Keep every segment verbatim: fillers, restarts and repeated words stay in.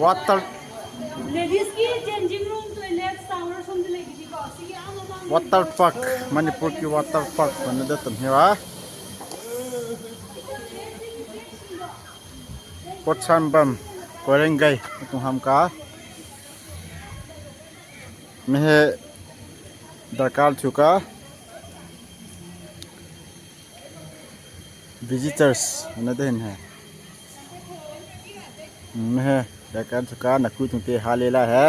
Water ꯂꯦꯗꯤꯁꯀꯤ changing room, toilet, shower ꯁꯣꯝꯗ ꯂꯩꯒꯅꯤꯀꯣ꯫ ꯁꯤꯒꯤ ꯑꯥ ꯃꯃꯥꯡ water park, ꯃꯅꯤꯄꯨꯔꯒꯤ water park ꯃꯅꯨꯡꯗ ꯇꯝꯍꯤꯕ ꯄꯣꯠꯁꯥꯝꯕꯝ ꯀꯣꯏꯔꯦꯡꯒꯩ ꯇꯨꯡꯍꯝꯀꯥ ꯃꯦꯍꯦ ꯗꯔꯀꯥꯔ ꯊꯨꯀꯥ visitors ꯅꯗ ꯍꯤꯟ ꯍꯦ ꯃꯦꯍꯦ ꯗꯔꯀꯥꯔ ꯊꯨꯀꯥ ꯅꯀꯨ ꯊꯨꯡꯇꯦ ꯍꯥꯂꯦꯂꯥ ꯍꯦ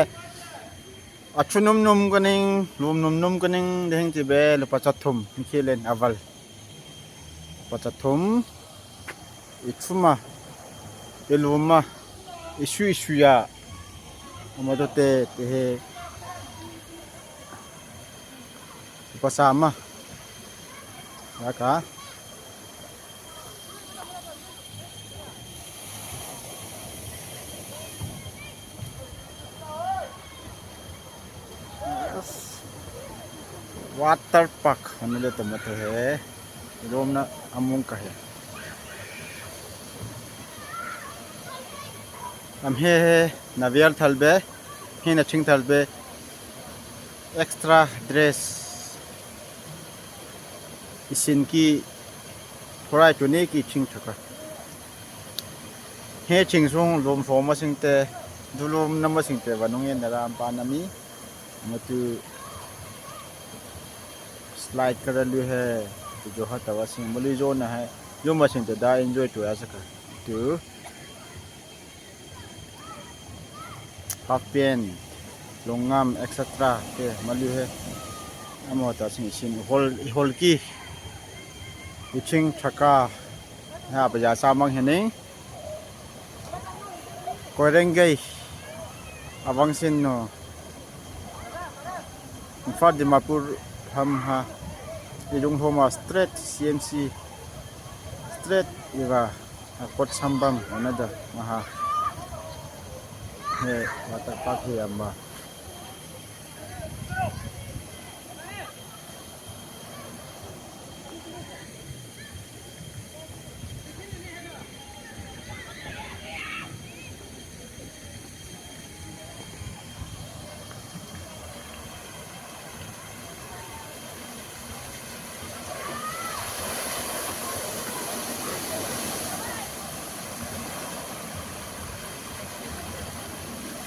ꯑꯆꯨ ꯅꯨꯝ ꯅꯨꯝ ꯀꯅꯤꯡ ꯂꯨꯝ ꯅꯨꯝ ꯅꯨꯝ ꯀꯅꯤꯡ ꯗꯦꯡ ꯆꯤꯕꯦ ꯂꯨꯄꯥ ꯆꯥꯊꯨꯝ ꯃꯤꯈꯦꯂꯦꯟ ꯑꯕꯜ ꯂꯨꯄꯥ ꯆꯥꯊꯨꯝ ꯏꯊꯨꯃ ꯏꯂꯨꯃ ꯏꯁꯨ ꯏꯁꯨꯌꯥ ꯑꯃꯗꯣ ꯇꯦ ꯇꯦꯍꯦ ꯂꯨꯄꯥ ꯆꯥꯝꯃ ꯂꯥꯛꯀ Water park ꯍꯅꯨꯗ ꯇꯃꯠꯇ ꯍꯦ ꯏꯗꯣꯝꯅ ꯑꯃꯨꯛ ꯀꯍꯦ ꯂꯝꯍꯦ ꯍꯦ ꯅꯥꯕꯤꯌꯥꯜ ꯊꯜꯕꯦ ꯍꯦꯟꯅ ꯆꯤꯡ ꯊꯜꯕꯦ extra dress ꯏꯁꯤꯟꯀꯤ ꯊꯣꯔꯥꯏ ꯇꯨꯅꯦꯀꯤ ꯆꯤꯡ ꯊꯛꯀ ꯍꯦ ꯆꯤꯡꯁꯨꯡ ꯂꯣꯝ ꯐꯣꯝ ꯃꯁꯤꯡꯇꯦ ꯗꯨꯂꯣꯝ ꯅꯝꯕꯁꯤꯡꯇꯦ ꯕ ꯅꯨꯡꯉꯦꯟꯗ ꯔꯥꯝ ꯄꯥꯟꯅꯃꯤ ꯃꯇꯨ slide ꯀꯗ ꯂꯨꯏ ꯍꯦ ꯇꯨ ꯖꯣ ꯍꯠꯇꯕ ꯁꯤꯡ ꯃꯂꯨꯏ ꯖꯣꯅ ꯍꯥꯏ ꯌꯨꯝ ꯃꯁꯤꯡꯇ ꯗ enjoy ꯇꯨ ꯌꯥ ꯆꯠꯈ꯭ꯔꯦ ꯇꯨ half pant ꯂꯣꯡꯉꯥꯝ etcetera ꯇꯦ ꯃꯂꯨ ꯍꯦ ꯑꯃꯣꯇꯥꯁꯤꯡ ꯏꯁꯤꯡ ꯏꯍꯣꯜ ꯏꯍꯣꯜꯀꯤ ꯏꯁꯤꯡ ꯊꯀꯥ ꯍꯥ ꯄꯩꯁꯥ ꯆꯥꯝꯃ ꯍꯦꯟꯅꯩ ꯀꯣꯏꯔꯦꯡꯒꯩ ꯑꯋꯥꯡꯁꯤꯟꯅꯣ ꯏꯝꯐꯥꯜ ꯗꯤꯃꯥꯄꯨꯔ ꯍꯝ ꯍꯥ ꯏꯔꯨꯡ ꯍꯣꯃ straight C M C straight ꯏꯕ ꯄꯣꯠ ꯁꯝꯕꯝ ꯑꯣꯅꯗ ꯃꯍꯥ ꯍꯦ water park ꯍꯦ ꯑꯝꯕ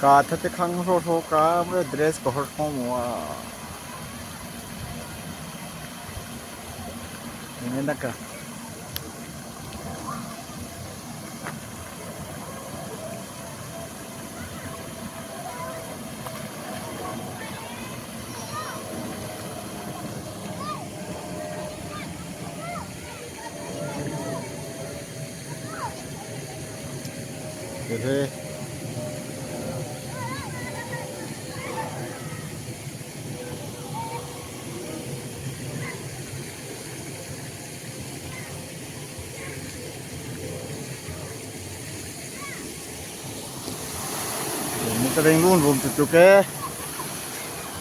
Ka thate khang hro hro ka, mo dress ko hro hro mo a. Ini na ka. Khe. Mutering lun rum tutuke.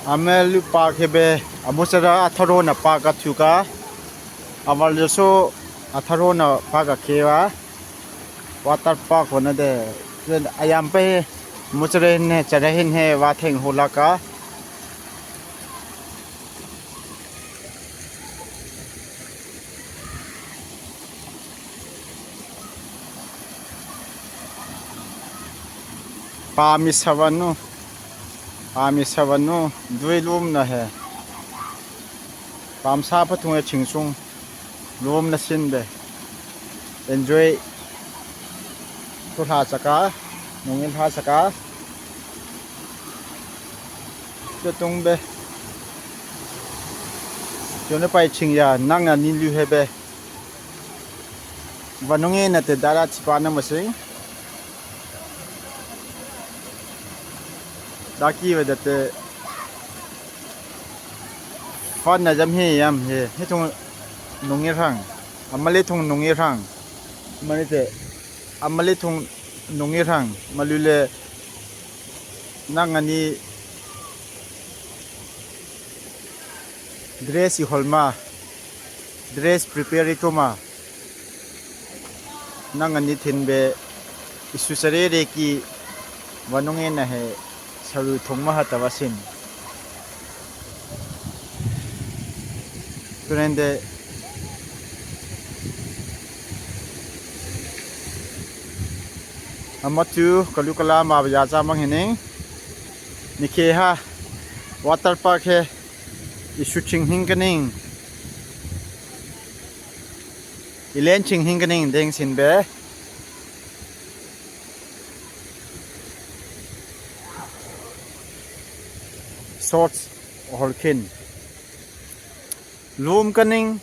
Amel lupa kebe. Amusara atharo na pa ka tuka. Amal joso atharo na pa ka kewa. Water park hona de. Ayam pe muchare ne chare hin he wa theng hola ka. Pami savanu. Pami savanu. Dui lum na he. Pam sa pa thung e ching sung. Lum na sin be. Enjoy. Tu hla saka. Nungin hla saka. Tu tung be. Tu na pai ching ya. Nang a nin lu he be. Vanungi na te dara chipa na masing. Daki ve date. Fan na jam he yam he. He thung nungi rang. Amale thung nungi rang. Mani te. Amale thung nungi rang. Malule nang ani dress i holma. Dress prepare i tuma. Nang ani thin be isu sare re ki vanung e na he saru thong ma hata vasin. Turende Amatu kalu kala ma baja cha mang hining. Nikhe ha water park he isu ching hing kaning. Ilen ching hing kaning deng sin be. Shorts holkin. Lum kaning.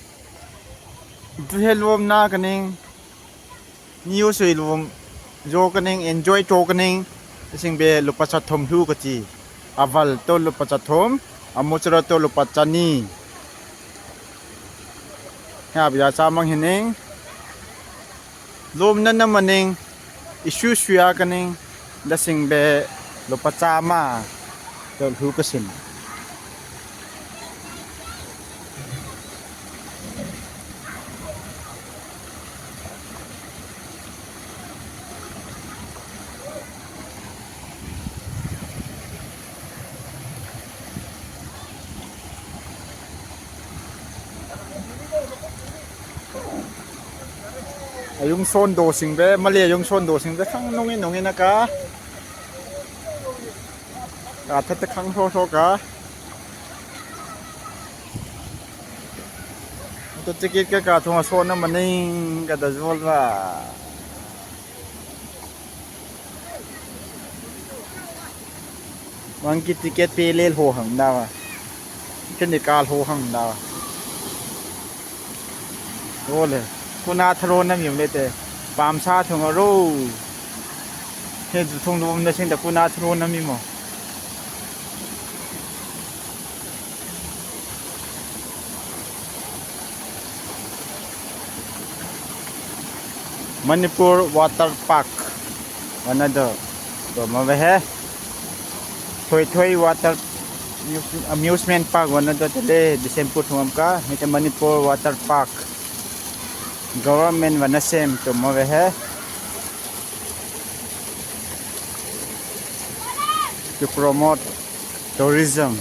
Duhe lum na kaning. Niu sui lum jo kaning, enjoy to kaning. Sing be lupa sathom lu kati. Aval to lupa sathom, amuchara to lupa chani. Ya bia cha mang hining. Lum na na maning, isu suya kaning, da sing be lupa chama. To lu kasin. Ayung son do sing be, mali ayung son do sing be, khang nungi nungi na ka. Ka thate khang ho ho ka. To ticket ka ka thong son na maning ka da jol ba. Mang ki ticket pe le ho hang da. Ken ni ka ho hang da. Ole. Kuna thro na mi le te. Pam sa thong ro. He ju thong dum na sing da kuna thro na mi mo. Manipur Water Park wana do. To ma ve he. Thoi Thoi Water Amusement Park wana do te le Bishnupur thum ka. Hete Manipur Water Park. Government wana sem to ma ve he. To promote tourism.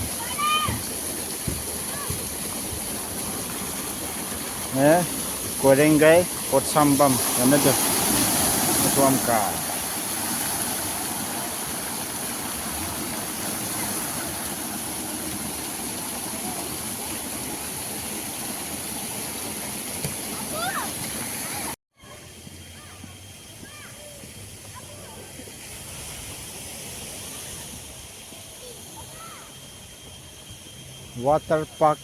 Eh, Koirengei, Potsambam, another. Potsambam ka. Water park.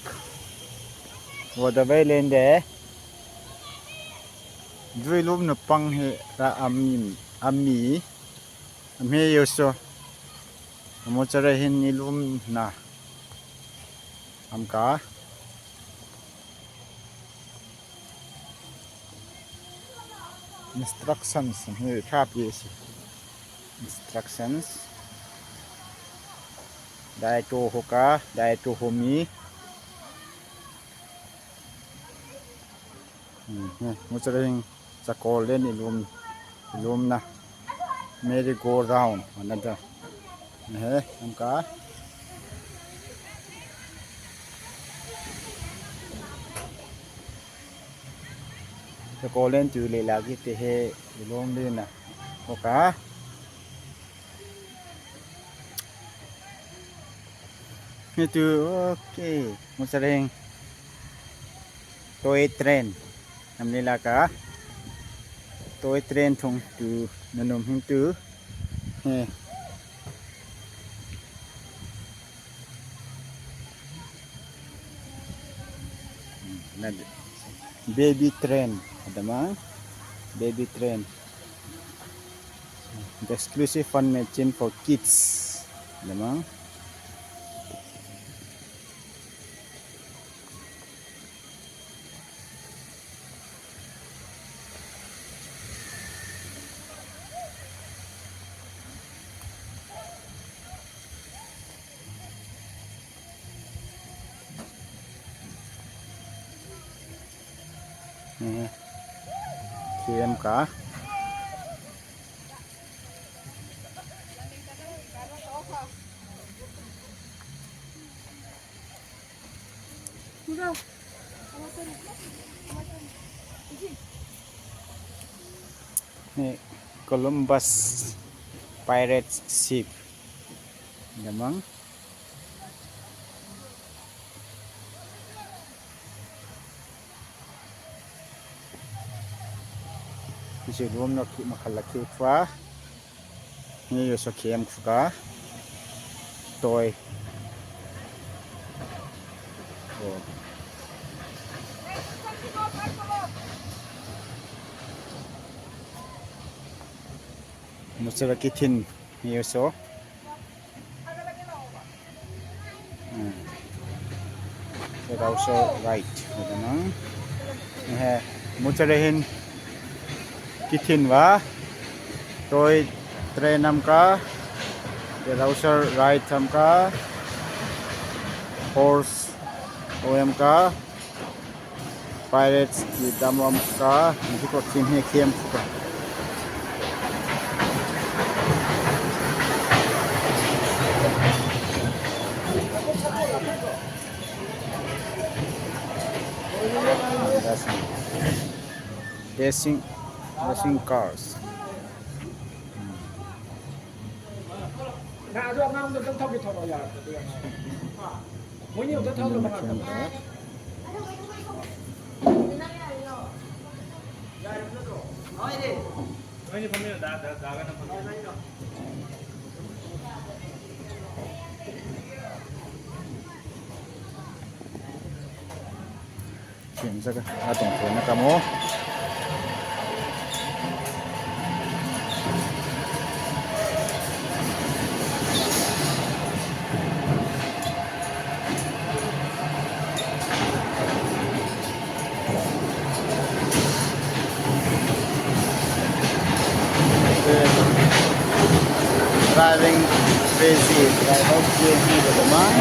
Water bay lende. Dui lum na pang he ra ami, ami. Ami yoso. Amo chara hin ni lum na. Amka. Instructions hi kha pi si. Instructions. Dai to hoka, dai to homi. Hmm, hmm. Muchara hing chakol den ilum, ilum na. Merry go round, another. He, amka. Chakol den tu le lagi te he, ilum le na. Oka. Itu, okay. Muchara hing. Toy train. Namni laka. Toy train thung tu nanum hing tu. He. Nadi. Baby train. Adama. Baby train. The exclusive fun machine for kids. Adama. Hmm. K M ka. Ni Columbus Pirates ship. Damang. Isi room no ki makhala ki fa. Ni yoso K M ka. Toy. Muchara kithin yeso. Rouser right. He muchara hin kithin va. Toy train amka. Rouser right amka. Horse O M ka. Pirates ki dam amka. Hindi ko team he K M ka. Racing, racing cars. ꯅ ꯑꯗꯨ ꯑꯉꯥꯡꯗꯣ ꯑꯗꯨꯝ ꯊꯧꯒꯦ ꯊꯧꯔꯛꯑꯣ ꯌꯥꯔꯛꯄꯗꯤ ꯌꯥꯝ ꯅꯨꯡꯉꯥꯏ꯫ ꯃꯣꯏꯅꯤ ꯑꯝꯇ ꯊꯧꯗꯕ ꯉꯥꯛꯇꯅꯤ꯫ ꯌꯥꯔꯤꯕ ꯅꯠꯇ꯭ꯔꯣ? ꯅꯣꯏꯅꯤ ꯐꯝꯃꯤꯟꯅꯧ, ꯗꯥ, ꯗꯥ, ꯗꯥꯒ ꯅꯪ ꯐꯝꯃꯤꯟꯅꯧ꯫ Siya sa ka, atong ko na kamo. Driving crazy, driver crazy ko naman.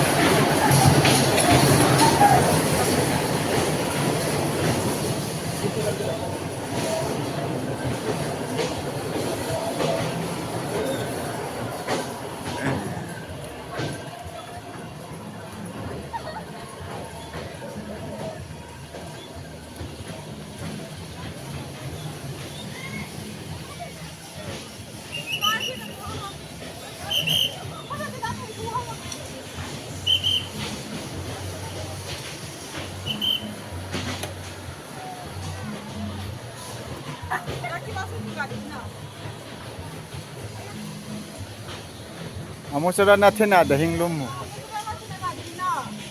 Amo sura na thina da hinglum.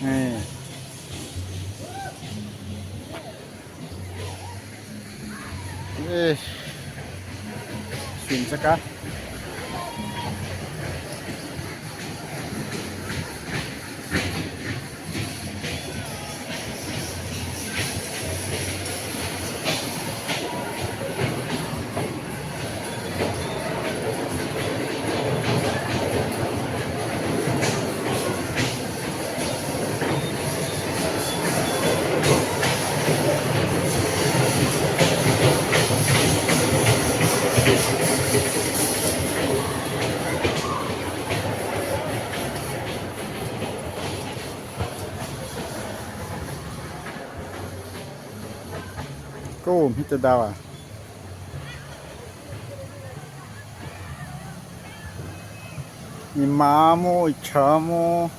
Eh. Eh, swim saka. Ko mi ta dawa. Imamo, ichamo.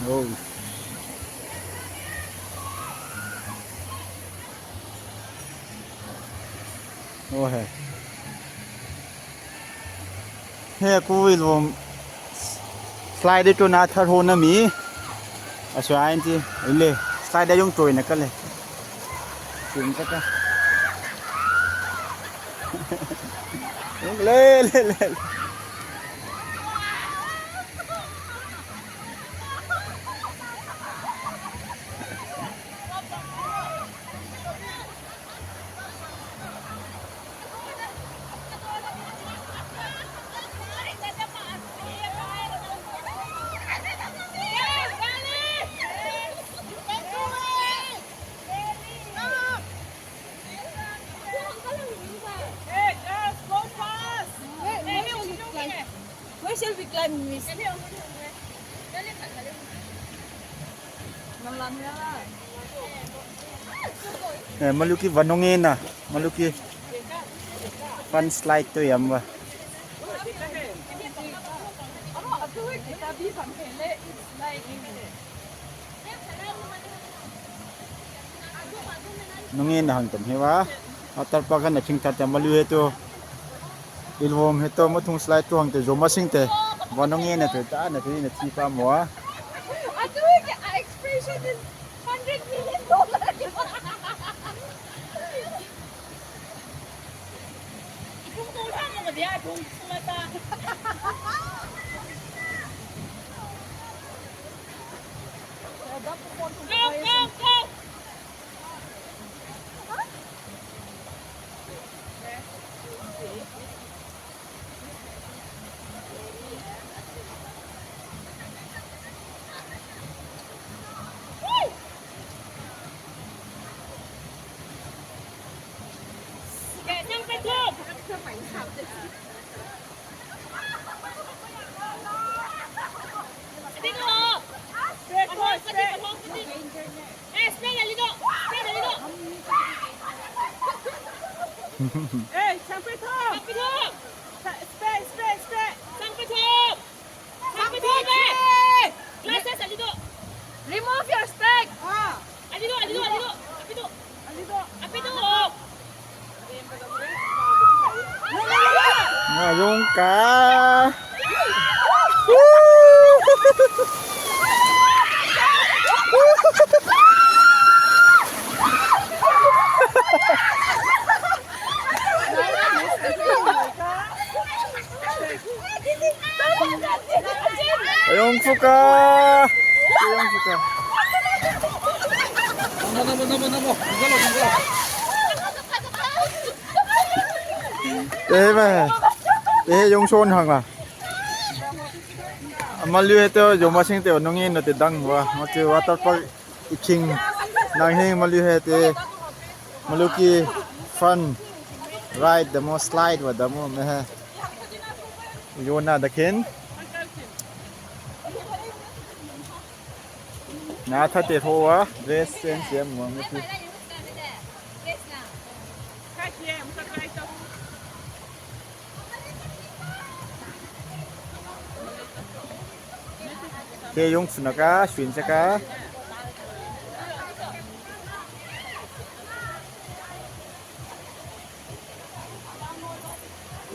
Oh. Oh, hey. He, ku ilum slide tu na thar ho na mi. Asu ain ti le slide yung toy na kale. Sim ka ka. Le, le, le. Hey, girls, go fast. Where, where shall we climb? Where shall we climb, miss? Eh, maluki vanong e na. Maluki fun slide to yam ba. Nungin na hang tam hewa. Atar pa kan na ching tar tam malu he to. Ilwom he to, mathung slide to hang te, zoma sing te. Bonong ye na tu ta na tu na ti pa mo. Aduh, expression is hundred million dollar. Ipung tu lang mo dia, ipung sumata. Go, go, go! Hey, Sangpito! Spe, spe, spe! Sangpito! Sangpito! Glasses, Alido! Remove your spec! Ah! Alido, Alido, Alido! Apido! Alido! Apido! Ngayong ka! Ayong suka. Ayong suka. Namo, namo, namo, namo. Namo, namo. Eh, ba. Eh, yung son hang ba. Amal yu heto, yung masing te, nung in, te dang ba. Mati water park. Iking nang hing malu he te, malu ki fun ride damo, slide wa damo me he. Yona dakin. Na tha te tho wa dress change yam wa me ki. Te yung suna ka, swin sa ka.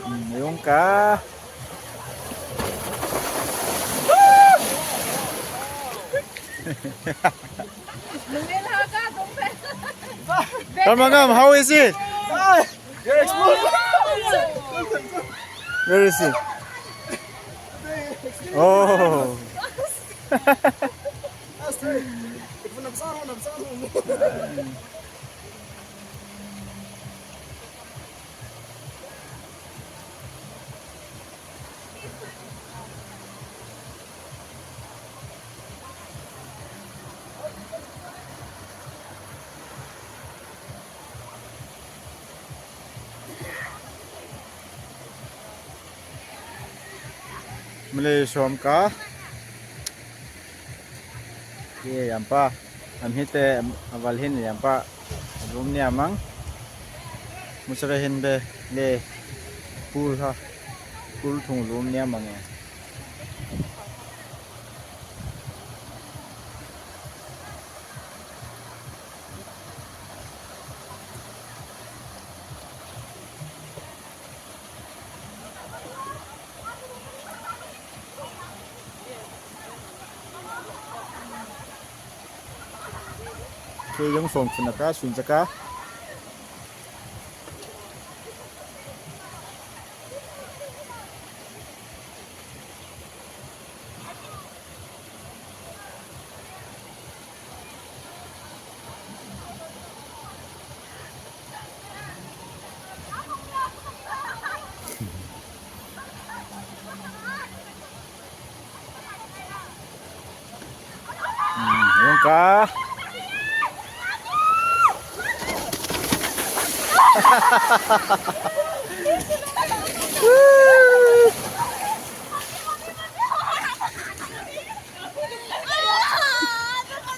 Hmm, yung ka. Tamangam, how is it? Where is he? Oh. Mele som ka. Ye yampa. Amhite avalhin yampa. Room ni amang. Musara hin be le. Pool ha. Pool thung room ni amang e. Ke yung song suna ka, sun ka. Hmm, yung ka.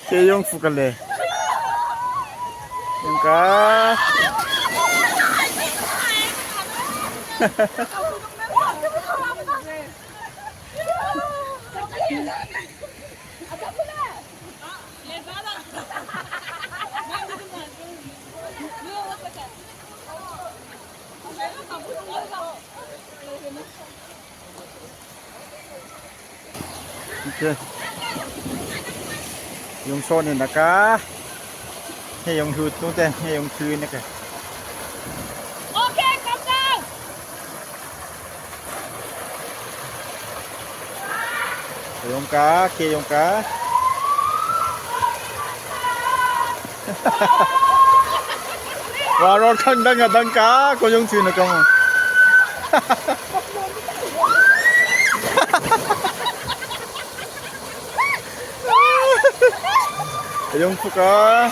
Ke yung fukale. Yung ka. Okay. Yung so ni naka. He yung hu tu te, he yung tu ni ka. Okay, come down. Yung ka, ke yung ka. Waro kandang adang ka, ko yung tu ni ka mo. Yung tu ka.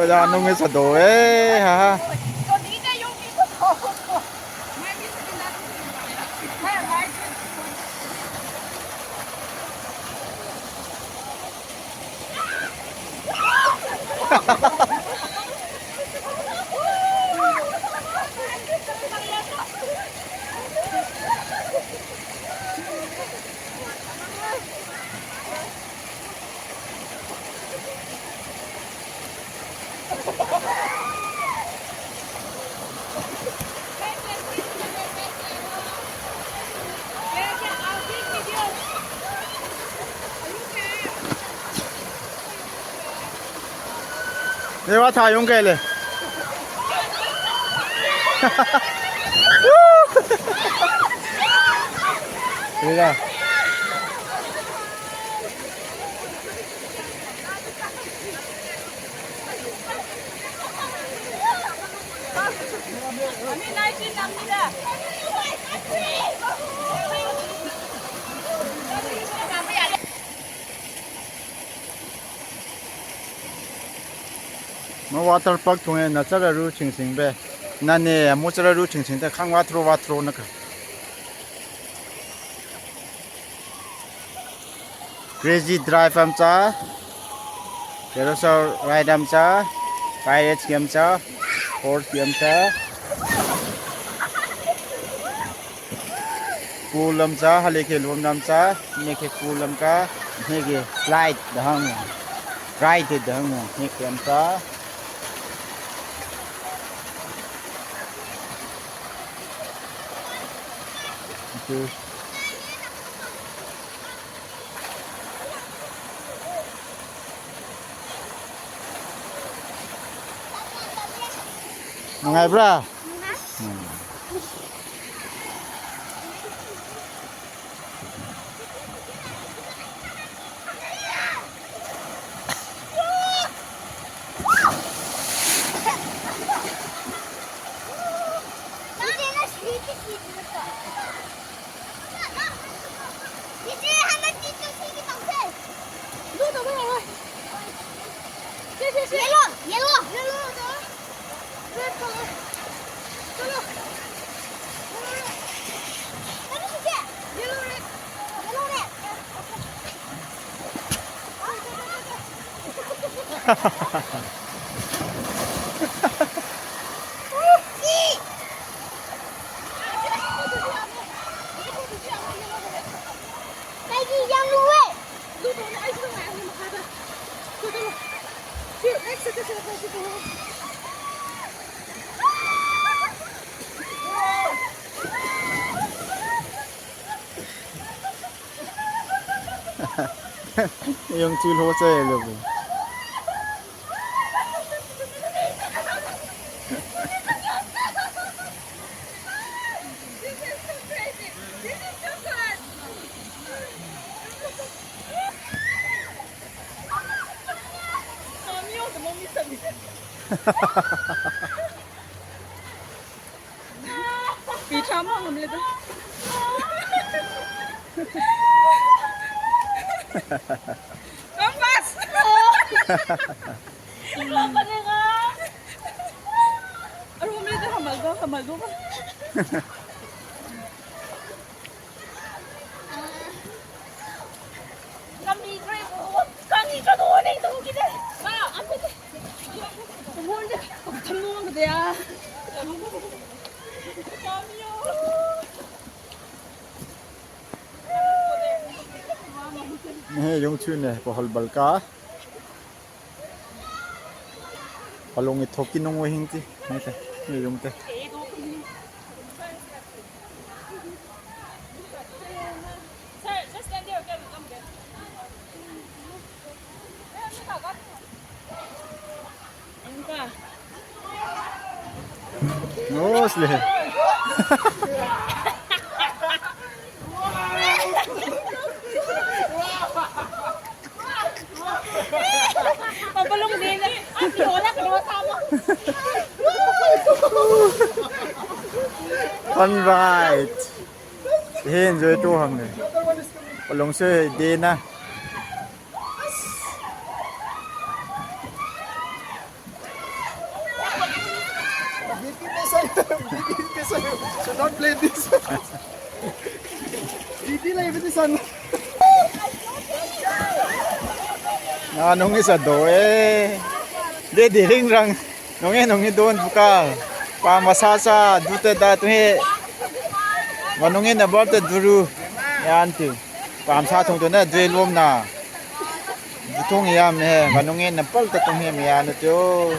Wala nung isa do eh, ha? Lewa tha yung kele. Lewa. Ma water park thung e, na chara ru ching sing be. Na ne, mo chara ru ching sing te khang wa thro wa thro na ka. Crazy drive am cha, carousel ride am cha, pirates game cha, horse game cha, pool am cha, hale ke lom nam cha, ne ke pool am ka, ne ke slide dang, ride dang, ne ke am cha. Okay. Nungaibra? Nungai. Hmm. Yellow, yellow. Yellow, yellow. Red color. Yellow. Yellow, red. Yellow, red. Yung chill ho sa yellow. This is so crazy. This is so good. ꯄꯤ ꯇꯔꯥꯃꯉꯥ ꯉꯝꯂꯦꯗ꯫ Campus! ꯑꯔꯣꯝꯂꯦꯗ ꯍꯃꯜꯗꯣ, ꯍꯃꯜꯗꯣ꯫ ꯉꯝꯕꯤꯗ꯭ꯔꯦ ꯏꯕꯨꯡꯉꯣ꯫ ꯀꯪꯉꯤ ꯀꯗꯣ ꯅꯪ ꯇꯧꯈꯤꯗꯦ꯫ ꯃꯥ ꯑꯝꯇ ꯇꯨꯝꯍꯧꯔꯗꯤ ꯊꯝꯃꯣ ꯉꯝꯗꯦ꯫ ꯅꯦ ꯌꯨꯝ ꯊꯨꯅꯦ ꯄꯣꯍꯜ ꯕꯜꯀꯥ꯫ ꯄꯂꯣꯡꯒꯤ ꯊꯣꯛꯀꯤ ꯅꯨꯡ ꯑꯣꯏꯍꯤꯡ ꯇꯤ꯫ ꯅꯦ ꯇꯦ꯫ ꯅꯦ ꯌꯨꯝ ꯇꯦ꯫ ꯅꯣꯁ ꯂꯦ꯫ Mapalong din. At lola, kinuha sa mo. Fun ride. He enjoy to hang ne. Palong se de na. Should not play this. Didi la ibi san. Na nung isa do eh. De di ring rang. Nung eh nung idon buka. Pa masasa dute da tu he. Manung eh na bal te duru. Yan tu. Pam sa thung tu na dui lom na. Thung ya me, manung in na pal ta tung he me ya na tu.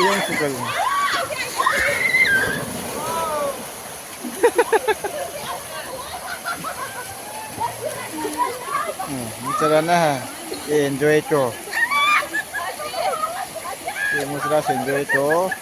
Yung sugal mo. Hmm, bicara na ha. Enjoy ko. Yung mo sila sa enjoy ko.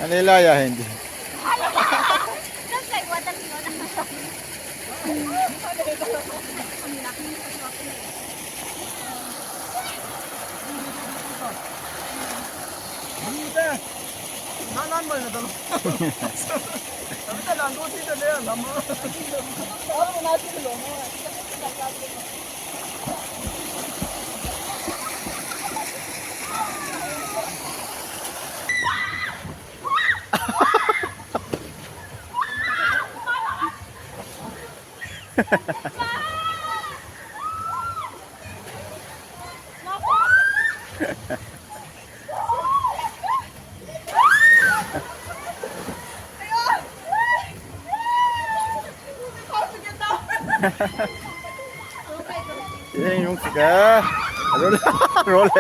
Nalilaya, hindi. Yan yung sika. Roll. Roll.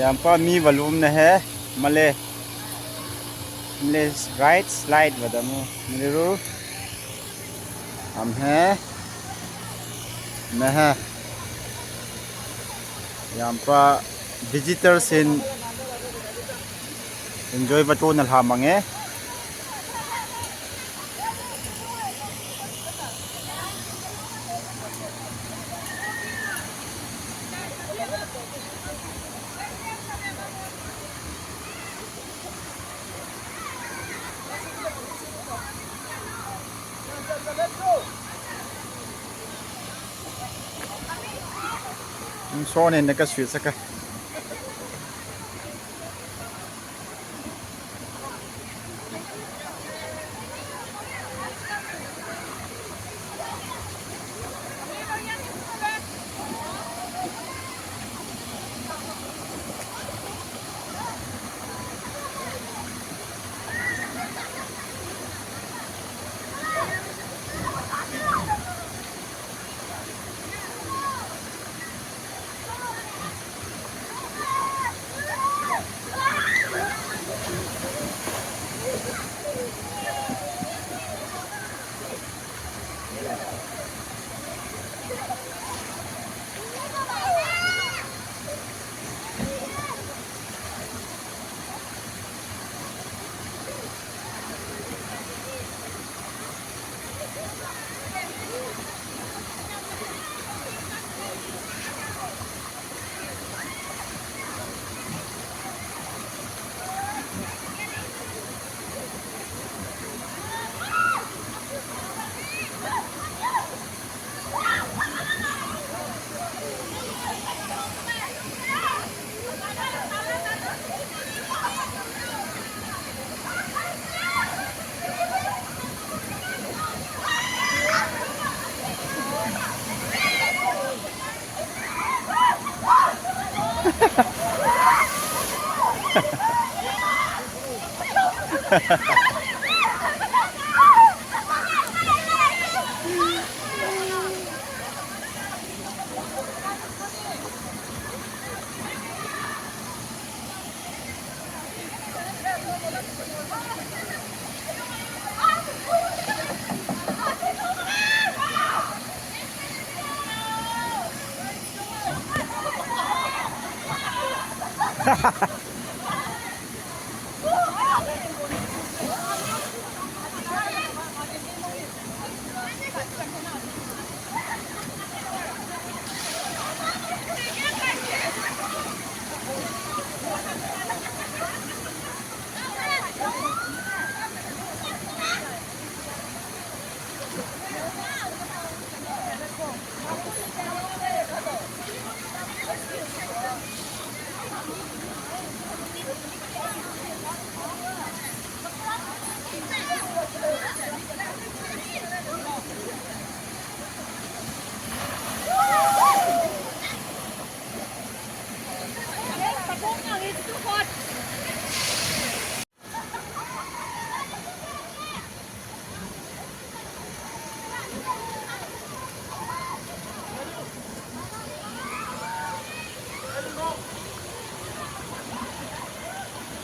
ꯌꯥꯝ ꯄꯥꯝꯃꯤ ꯕꯂꯨꯝꯅ ꯍꯦ ꯃꯂꯦ꯫ ꯃꯂꯦ right slide ꯕꯗꯃꯨ ꯃꯤꯔꯨ꯫ ꯌꯥꯝ ꯍꯦ ꯃꯦ ꯍꯦ꯫ ꯌꯥꯝ ꯄꯥ ꯚꯤꯖꯤꯇꯔꯁꯤꯟ ꯏꯟꯖꯣꯏ ꯕꯇꯣꯅ ꯂꯥ ꯃꯉꯦ꯫ Soon in the kasui saka.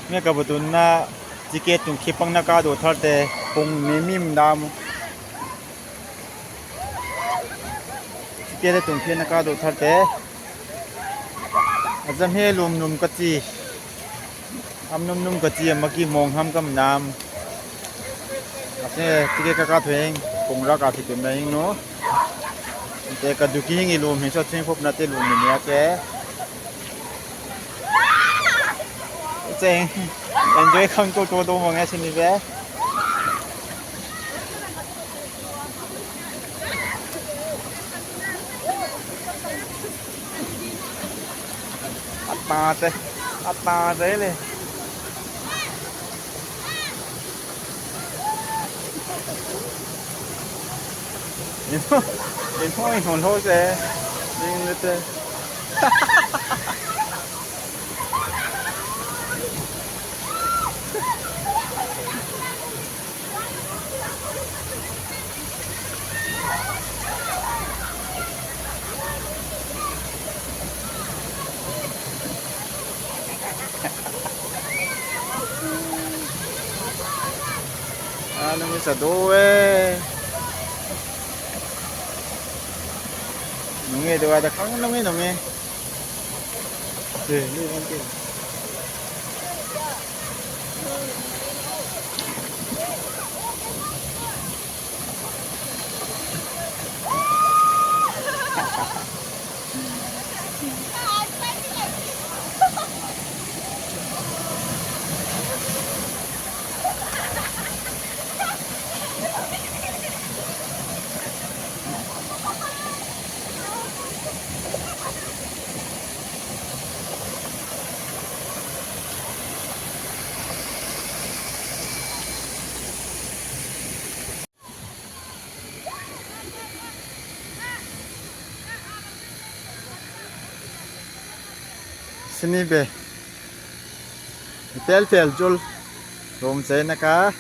Mia ka butun na ticket tung khipang na ka do tharte, pung ni mim dam. Ticket tung khina ka do tharte. Azam he lum num ka ti. Am num num ka ti, ama ki mong ham kam nam. Ase ticket ka ka theng, pung ra ka ti tun na ing no. Te ka duki hing i lum hin so ching pop na te lum ni ya ke. Cheng, enjoy khang to to do mo nga sini be. Apa te, apa te le. Ino, ino, ino lo se. Ino te. Ano mi sa do eh. Nunge do ada kang nunge nunge. Eh, lu nunge. Ni be. Pel pel jul. Rom se na ka.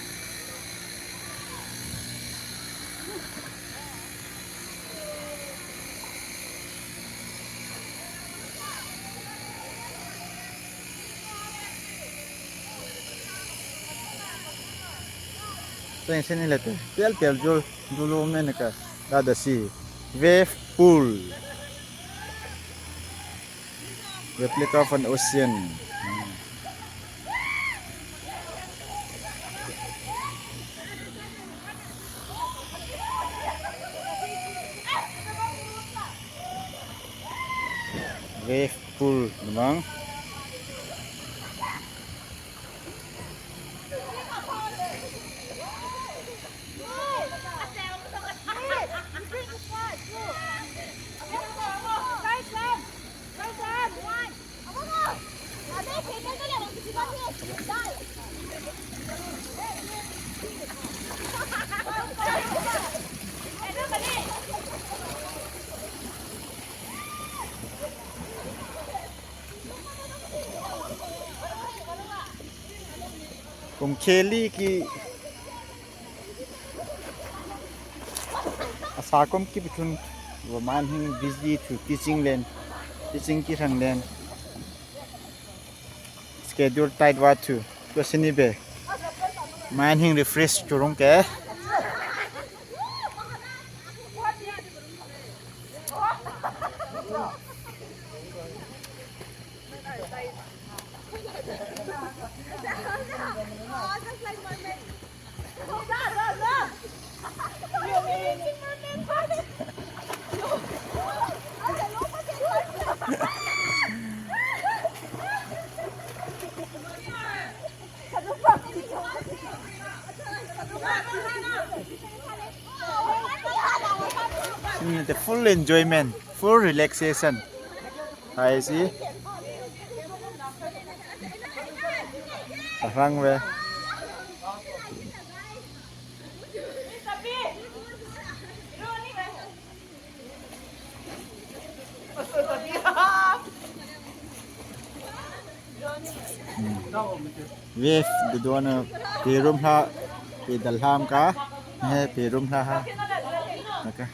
Teng sini lete. Pel pel jul. Dulu mene ka. Dada si. Wave pool. Replica of an ocean. Wave pool namang. Kum kheli ki asa kum ki pithun wa man hing busy thu teaching len, teaching ki thang len, schedule tight wa thu. Ko sini be man hing refresh churung ke. Mm, the full enjoyment, full relaxation. Hai si. Arang we. Wave duduana perum ha, pedal ham ka, he perum ha ha. Naka.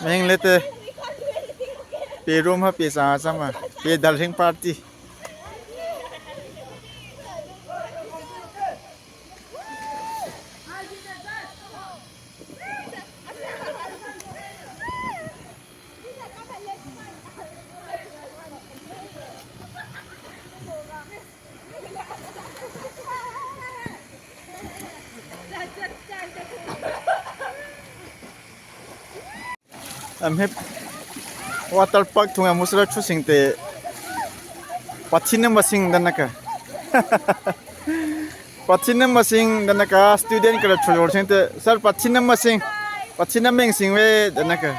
Meng lete. Perum ha pesa sama. Pedal ring party. Amhe water park thunga musra chu singte pathina masing danaka. Pathina masing danaka student kala chulor singte sir pathina masing pathina meng sing we danaka.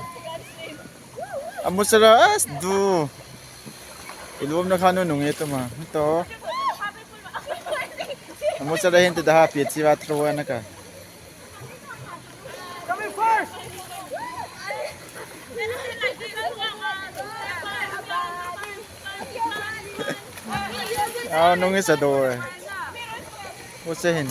Amusra as du. Ilum na khanu nunge to ma. To. Amusra hin te daha pietsi wa throw na ka. Ah, nunge sa do. Use hin.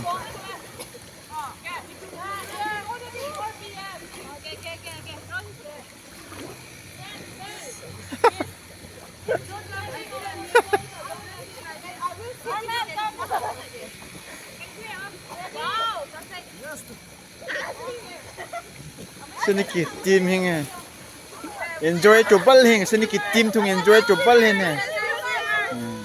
Sini ki team hing eh. Enjoy to bal hing, sini ki team thung enjoy to bal hing eh. Hmm.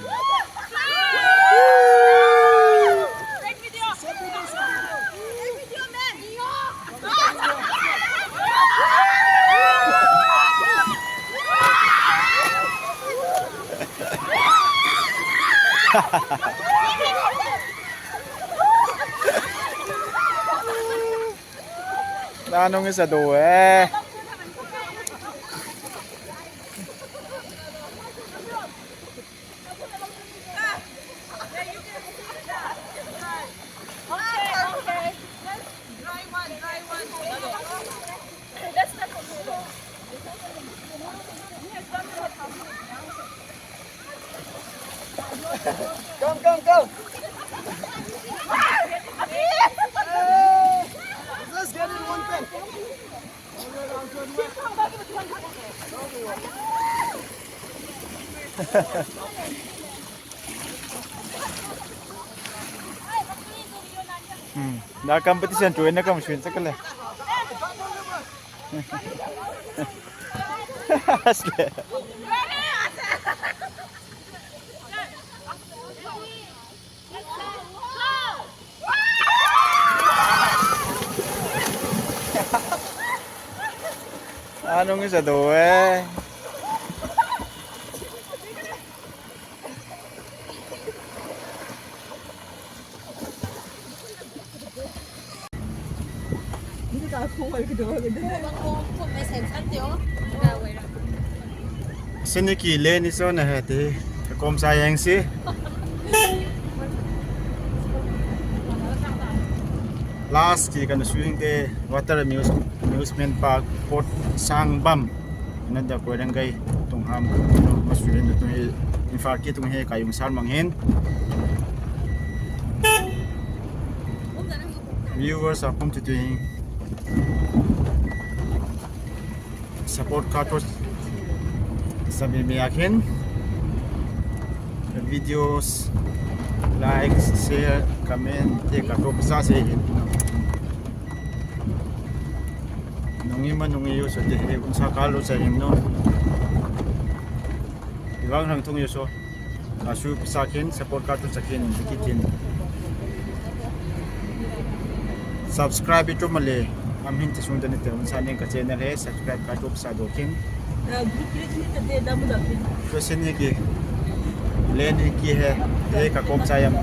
Nanung isa do eh. Come, come, come. Just get in one pen. Hmm. Na competition tu na kam swin sakale. Asle. Anong isa do eh? Siniki leni so na heti. Kom sa yang si. Last ki kan swing te water amuse-, amusement park Port Sangbam. Ina da Koirengei tung ham, no, maswing na tung hi, Imphal ki tung hi kayung sar mang hin. Viewers are come to doing support kato sabi mi akin. Videos, likes, share, comment, te kato sa se hin. Nungi ma nungi yo so te he unsa kalo sa hin no. Iwang hang tung yo so. Asu sakin support kato sakin dikitin. Subscribe itu male. Am hin tisung dani te unsa ning ka channel he subscribe kato sa dokin. Group ni te damu dakin. Ko sini ki. Leni ki he. Te ka kom sayam.